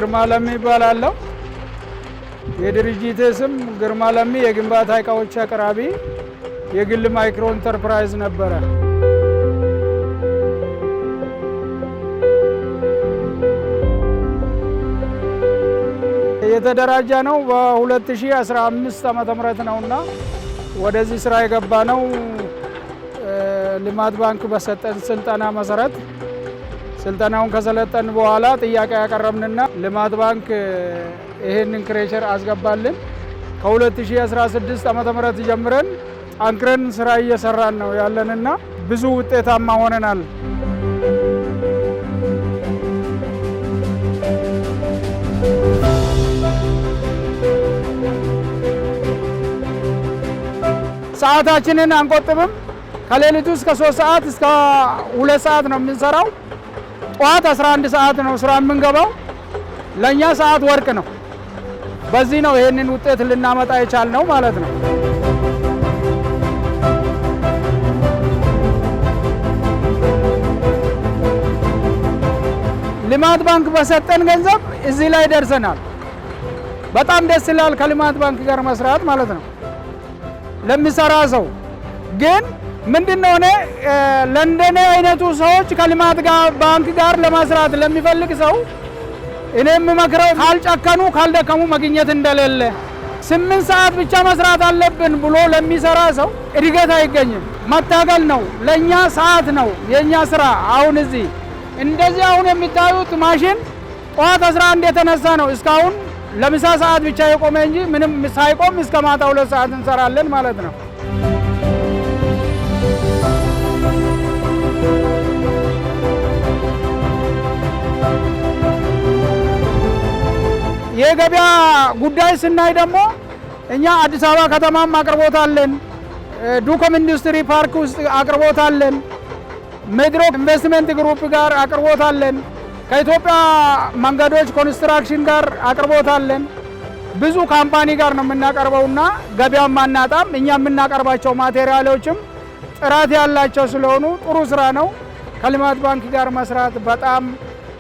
ግርማ ለሚ እባላለሁ። የድርጅቴ ስም ግርማ ለሚ የግንባታ እቃዎች አቅራቢ የግል ማይክሮ ኢንተርፕራይዝ ነበረ። የተደራጀ ነው በ2015 ዓመተ ምህረት ነውና ወደዚህ ስራ የገባ ነው። ልማት ባንክ በሰጠን ስልጠና መሰረት ስልጠናውን ከሰለጠን በኋላ ጥያቄ ያቀረብንና ልማት ባንክ ይሄንን crusher አስገባልን። ከ2016 ዓመተ ምህረት ጀምረን ጠንክረን ስራ እየሰራን ነው ያለንና ብዙ ውጤታማ ሆነናል። ሰዓታችንን አንቆጥብም። ከሌሊቱ እስከ 3 ሰዓት እስከ 2 ሰዓት ነው የምንሰራው። ጠዋት 11 ሰዓት ነው ስራ የምንገባው። ለኛ ሰዓት ወርቅ ነው። በዚህ ነው ይሄንን ውጤት ልናመጣ የቻልነው ማለት ነው። ልማት ባንክ በሰጠን ገንዘብ እዚህ ላይ ደርሰናል። በጣም ደስ ይላል ከልማት ባንክ ጋር መስራት ማለት ነው። ለሚሰራ ሰው ግን ምንድነው እኔ ለእንደኔ አይነቱ ሰዎች ከልማት ባንክ ጋር ለመስራት ለሚፈልግ ሰው እኔ የምመክረው ካልጨከኑ ካልደከሙ ማግኘት እንደሌለ፣ 8 ሰዓት ብቻ መስራት አለብን ብሎ ለሚሰራ ሰው እድገት አይገኝም። መታገል ነው ለኛ ሰዓት ነው የኛ ስራ። አሁን እዚህ እንደዚህ አሁን የሚታዩት ማሽን ጠዋት 11 የተነሳ ነው እስካሁን ለምሳ ሰዓት ብቻ የቆመ እንጂ ምንም ሳይቆም እስከ ማታ 2 ሰዓት እንሰራለን ማለት ነው። የገበያ ጉዳይ ስናይ ደግሞ እኛ አዲስ አበባ ከተማም አቅርቦት አለን፣ ዱከም ኢንዱስትሪ ፓርክ ውስጥ አቅርቦት አለን፣ ሚድሮክ ኢንቨስትመንት ግሩፕ ጋር አቅርቦት አለን፣ ከኢትዮጵያ መንገዶች ኮንስትራክሽን ጋር አቅርቦት አለን። ብዙ company ጋር ነው የምናቀርበውና ገበያም አናጣም። እኛ የምናቀርባቸው ማቴሪያሎችም ጥራት ያላቸው ስለሆኑ ጥሩ ስራ ነው። ከልማት ባንክ ጋር መስራት በጣም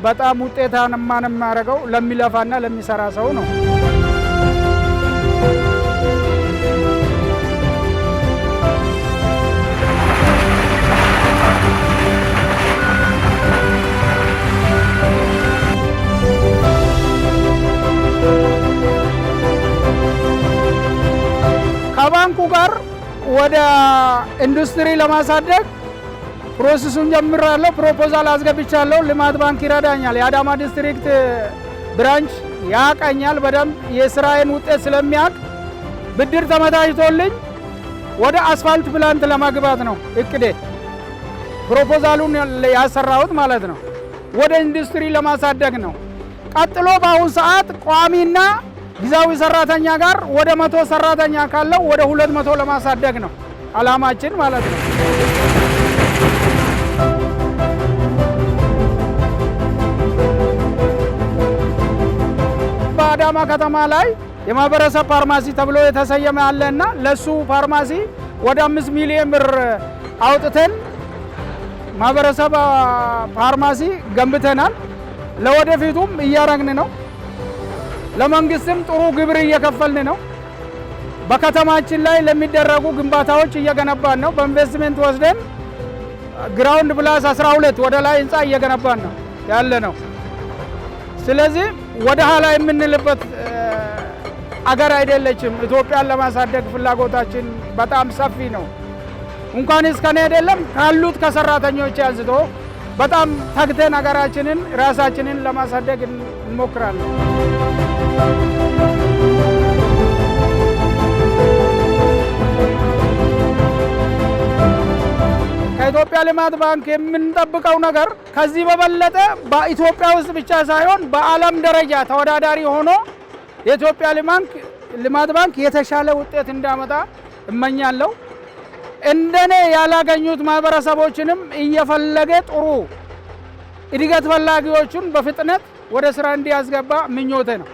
በጣም ውጤታማ ነው የሚያደርገው ለሚለፋና ለሚሰራ ሰው ነው። ከባንኩ ጋር ወደ ኢንዱስትሪ ለማሳደግ process ኡን ጀምራለሁ። ፕሮፖዛል አስገብቻለሁ። ልማት ባንክ ይረዳኛል። የአዳማ district branch ያቀኛል በደንብ የስራዬን ውጤት ስለሚያውቅ ብድር ተመቻችቶልኝ ወደ asphalt plant ለመግባት ነው እቅዴ። ፕሮፖዛሉን ያሰራሁት ማለት ነው። ወደ ኢንዱስትሪ ለማሳደግ ነው። ቀጥሎ በአሁን ሰዓት ቋሚና ጊዜያዊ ሰራተኛ ጋር ወደ 100 ሰራተኛ ካለው ወደ 200 ለማሳደግ ነው አላማችን ማለት ነው። በአዳማ ከተማ ላይ የማህበረሰብ ፋርማሲ ተብሎ የተሰየመ ያለና ለሱ ፋርማሲ ወደ 5 ሚሊዮን ብር አውጥተን ማህበረሰብ ፋርማሲ ገንብተናል። ለወደፊቱም እያረግን ነው። ለመንግስትም ጥሩ ግብር እየከፈልን ነው። በከተማችን ላይ ለሚደረጉ ግንባታዎች እየገነባን ነው። በኢንቨስትመንት ወስደን ground plus 12 ወደ ላይ ህንፃ እየገነባን ነው ያለ ነው። ስለዚህ ወደ ኋላ የምንልበት አገር አይደለችም። ኢትዮጵያን ለማሳደግ ፍላጎታችን በጣም ሰፊ ነው። እንኳን እስከኔ አይደለም ካሉት ከሰራተኞች አንስቶ በጣም ተግተን አገራችንን ራሳችንን ለማሳደግ እንሞክራለን። ከኢትዮጵያ ልማት ባንክ የምንጠብቀው ነገር ከዚህ በበለጠ በኢትዮጵያ ውስጥ ብቻ ሳይሆን በዓለም ደረጃ ተወዳዳሪ ሆኖ የኢትዮጵያ ልማት ባንክ የተሻለ ውጤት እንዲያመጣ እመኛለሁ። እንደኔ ያላገኙት ማህበረሰቦችንም እየፈለገ ጥሩ እድገት ፈላጊዎቹን በፍጥነት ወደ ስራ እንዲያስገባ ምኞቴ ነው።